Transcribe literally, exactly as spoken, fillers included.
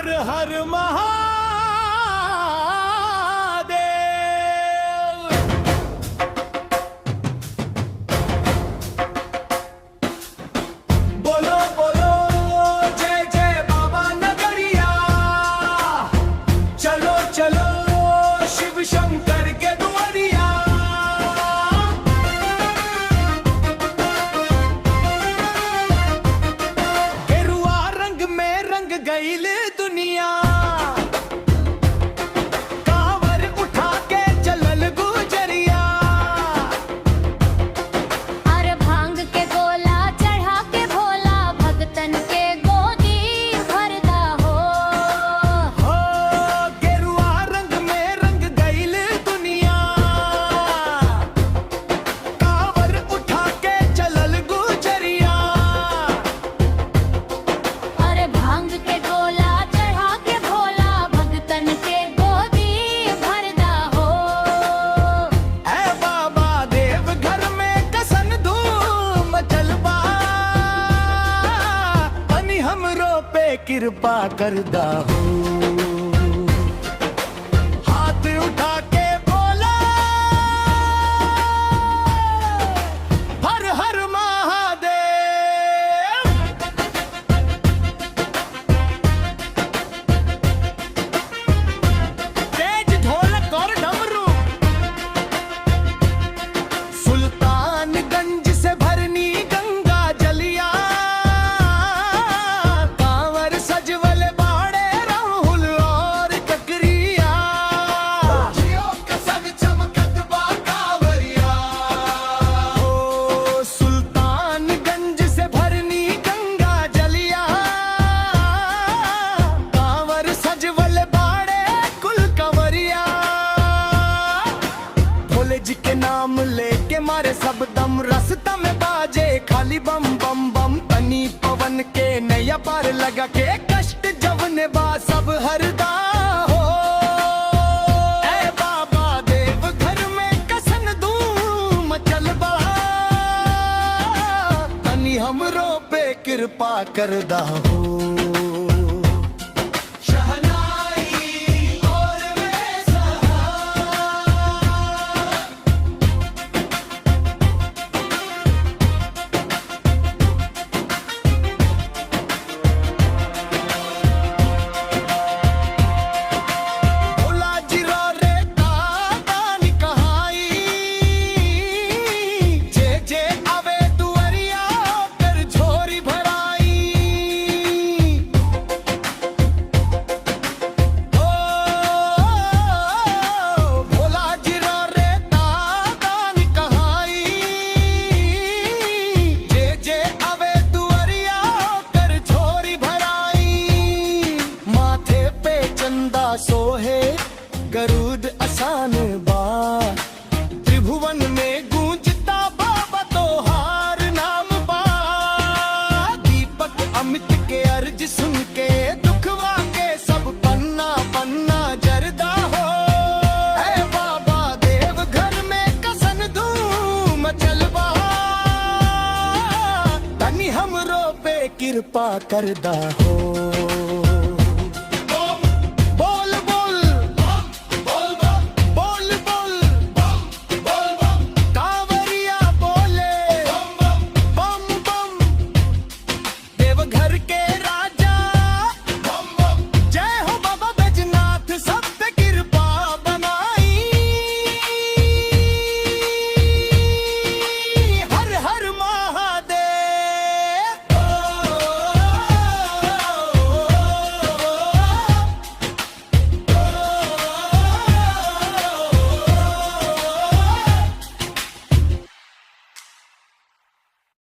हर महादेव। बोलो बोलो जय जय बाबा नगरिया। चलो चलो शिव शंकर के दुआरिया। गेरुआ रंग में रंग गइल दुनिया। कांवर उठा के चलल गुजरिया। अरे भांग के गोला चढ़ा के भोला भगतन के गोदी भरदा हो। हो गेरुआ रंग में रंग गइल दुनिया। कांवर उठा के चलल गुजरिया। अरे भांग के गोला चढ़ा के भोला भगतन के गोदी भरदा हो। ए बाबा देव घर में कसन धूम चलबा। तनी हमरो पे कृपा करदा हो। हाथ उठा के बोला हर हर महादेव। तेज ढोलक और डमरू। सुल्तानगंज से भरनी गंगा जलिया। कांवर सजवल बाड़े राहुल और ककरिया। जियो के संग चमकत बा कांवरिया। ओ सुल्तानगंज से भरनी गंगा जलिया। कांवर सजवल बाड़े कुल कंवरिया। भोले जी के नाम लेके मारे सब दम, रास्ता में बाजे खाली बम बम बम। तनी पवन के नैया पार लगा के कष्ट जवन बा सब हरदा हो। ए बाबा देव घर में कसन धूम चलबा। तनी हमरो पे कृपा करदा हो। शहनाई और में सहा। भोला जी रो रे तातान कहाई। जे जे आवे दुआरिया कर झोरी भराई। ओ भोला जी रो रे तातान कहाई। जे जे आवे दुआरिया कर झोरी भराई। माथे पे चंदा सोहे गरुद असान बा। त्रिभुवन में गूंजता बाबा तोहार नाम बा। दीपक अमित के अर्ज सुन के दुखवा के सब पन्ना पन्ना जरदा हो। ए बाबा देव घर में कसन धूम चलबा। तनी हमरो पे कृपा करदा हो।